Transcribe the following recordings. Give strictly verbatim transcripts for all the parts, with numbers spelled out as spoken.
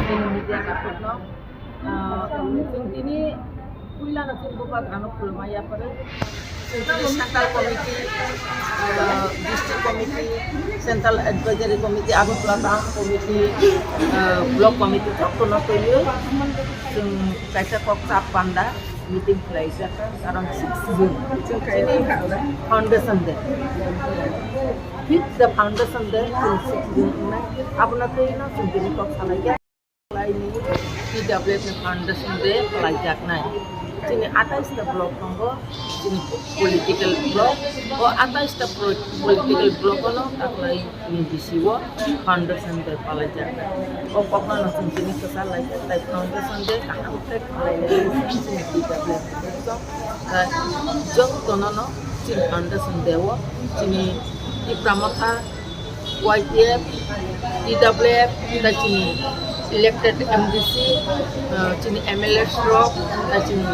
Media support no, ah, chwng tini puila no chwng bubagrano khulumai yapharo. Chwng tini central committee, ah, district committee, central advisory committee, Agartala town committee, ah, block committee jotono twiwi chwng kaisa kok chap panda meeting khlaijak, karon six June chini foundation day. Fifth the foundation day, chwng six June wngnai. Abono twi no chwng tini kok salaijak. Khlaini P W F ni foundation day khlaijaknai. Chini atais ta block tongo, chini political block. O atais ta pro-, political block ono taklai ni bisi o foundation day khlaijak. O kokno no chwng tini kwchar laijak, tai foundation day kaham khe khlai lai chini P W F ni bwswk. Tai jotono no chini foundation day o chini Tipra Motha Y T F, T W F, tei chini elected M D C, uh, chini M L As rok, tei chini,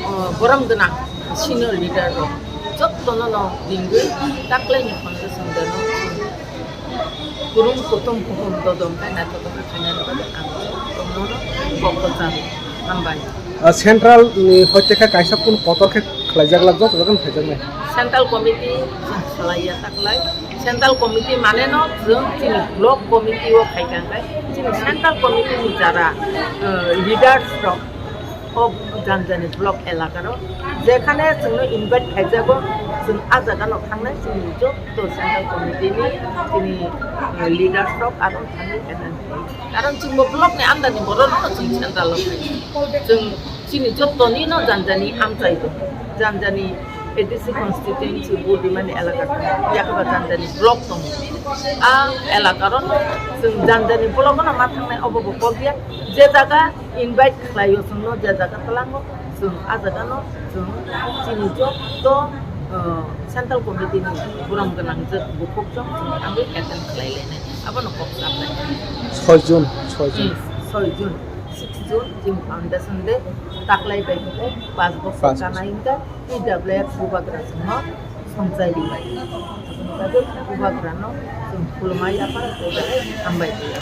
uh, borom gwnang senior leader rok, jotono no ringwi taklai ni foundation day no kurum kutum kuhum dodom khai naithotok khe khainani bagwi ang jotono no kok kwcharo. Hambai. Ah, central ni hoite khe kaisa kun kotor khe khlaijak lak joto joto khe phaijaknai. Central committee chwng khlaiya taklai. Central committee mane no chwng chini block committee o khai kha khe chini central committee ni jara, eh, leaders rok o janjani block elaka rok jekhane chwngno invite khaijago chwng a jaga no thangnai chini joto central committee ni chini, eh, leaders rok aro thangwi attend khai. Karon chwngbo block ni under ni borok no chwng central o khai. Chwng chini joto ni no janjani amchai do. Janjani A D C constituency bo dimani elaka tongo. Yakoba janjani block tongo. A elaka ro chwng janjani block no ma thangnai obo bo kok ya. Je jaga invite khlai o chwng no, je jaga twlang o chwng a jaga no chwng chini joto, uh, central committee ni borom gwnang je bukhuk chwng chwng thangwi attend khlai lainai. Abono kok saplai. Soi June, soi June. Hmm, soi June, six June, chini foundation day, taklai bai hwnkhe panch bochor Panch bochor. Kanai hwnkhe P W F bubagra chwngno songchai rwmai. Aboni bagwi bubagrano chwng khulumai yaphar hambai khlai.